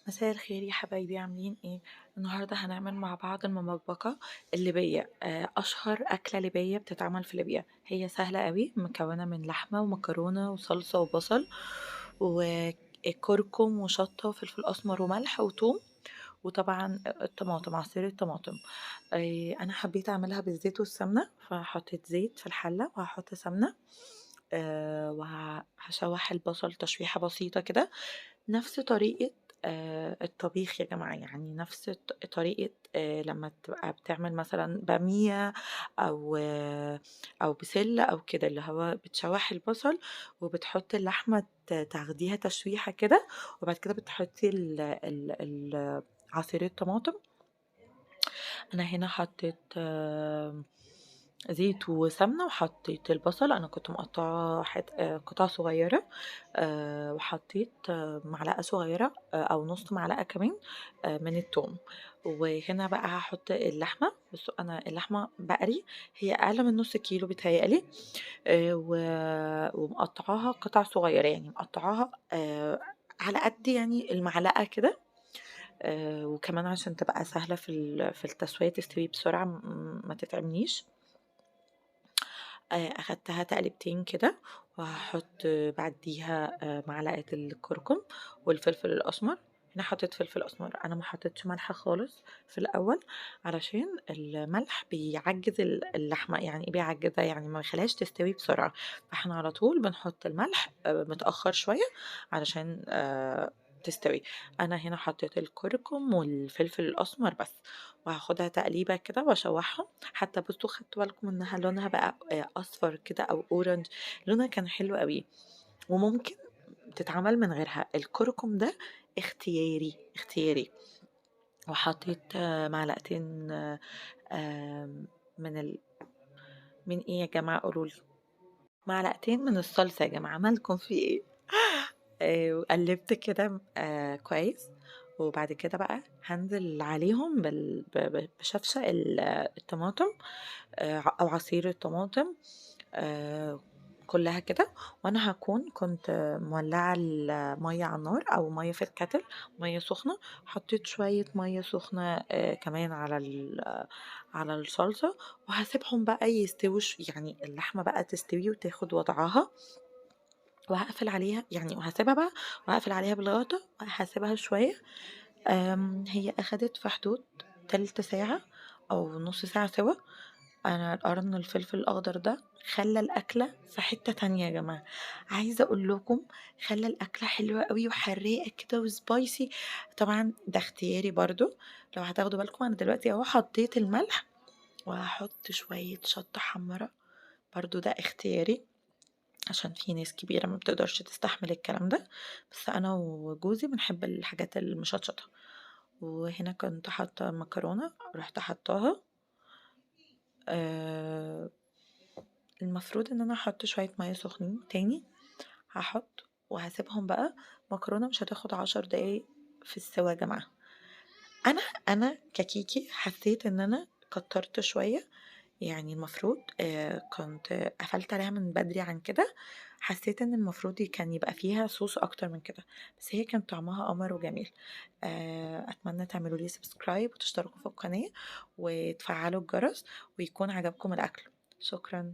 مساء الخير يا حبايبي، عاملين ايه؟ النهارده هنعمل مع بعض المبكبكه الليبيه. اشهر اكله ليبية بتتعمل في ليبيا. هي سهلة قوي، مكونة من لحمه ومكرونه وصلصه وبصل وكركم وشطه وفلفل اسمر وملح وثوم، وطبعا الطماطم، عصير الطماطم. انا حبيت اعملها بالزيت والسمنه، فحطيت زيت في الحلة وهحط سمنه، وهشوح البصل تشويحه بسيطة كده، نفس طريقة الطبيخ يا جماعة، يعني نفس طريقة لما تبقى بتعمل مثلا بامية أو أو بسلة أو كده، اللي هو بتشوح البصل وبتحط اللحمة تاخديها تشويحة كده، وبعد كده بتحطي ال عصير الطماطم. أنا هنا حطيت زيت وسمنة وحطيت البصل، أنا كنت مقطعة قطع صغيرة، وحطيت معلقة صغيرة، أو نص معلقة كمان، من التوم. وهنا بقى هحط اللحمة. بصوا أنا اللحمة بقري، هي أقل من نص كيلو بيتهيألي، ومقطعاها قطع صغيرة، يعني مقطعاها على قد يعني المعلقة كده، وكمان عشان تبقى سهلة في التسوية، تستوي بسرعة، ما تتعبنيش. أخدتها تقلبتين كده، وهحط بعديها معلقة الكركم والفلفل الأسمر. هنا حطيت فلفل أسمر، أنا ما حطيتش ملح خالص في الأول علشان الملح بيعجز اللحمة، يعني إيه بيعجزها؟ يعني ما يخليهاش تستوي بسرعة، فاحنا على طول بنحط الملح متأخر شوية علشان تستوي. أنا هنا حطيت الكركم والفلفل الأسمر بس، وهاخدها تقليبة كده واشوحهم. حتى بصوا خدتوا بالكم انها لونها بقى اصفر كده او orange، لونها كان حلو قوي. وممكن تتعمل من غيرها، الكركم ده اختياري اختياري. وحطيت معلقتين، من من ايه يا جماعة؟ قولولي. معلقتين من الصلصه يا جماعة، مالكم في ايه؟ وقلبت كده كويس. وبعد كده بقى هنزل عليهم بشفشق الطماطم، او عصير الطماطم، كلها كده. وانا هكون كنت مولعه المية على النار، او مية في الكتل، مية سخنة. حطيت شوية مية سخنة كمان على الصلصه، وهسيبهم بقى يستووا، يعني اللحمة بقى تستوي وتاخد وضعها، وهقفل عليها يعني، وهسيبها بقى وهقفل عليها بالغطا وهسيبها شوية. هي اخدت في حدود تلت ساعة او نص ساعة سوا. انا القرن الفلفل الاخضر ده خلى الاكلة في حتة تانية يا جماعة، عايزه اقول لكم خلى الاكلة حلوة قوي وحراقه كده وسبايسي. طبعا ده اختياري برضو، لو هتاخدوا بالكم انا دلوقتي اهو حطيت الملح، وهحط شوية شطه حمراء برضو، ده اختياري عشان في ناس كبيرة ما بتقدرش تستحمل الكلام ده، بس أنا وجوزي بنحب الحاجات المشطشطة. وهنا كنت حاطة مكرونة، رحت حطاها. المفروض ان انا احط شوية مية سخنين تاني، هحط وهسيبهم بقى. مكرونة مش هتاخد 10 دقايق في السوا يا جماعة. انا ككيكي حسيت ان انا كترت شوية، يعني المفروض كنت قفلت عليها من بدري عن كده، حسيت ان المفروض كان يبقى فيها صوص اكتر من كده، بس هي كان طعمها قمر وجميل. اتمنى تعملوا لي subscribe وتشتركوا في القناة وتفعلوا الجرس، ويكون عجبكم الاكل. شكرا.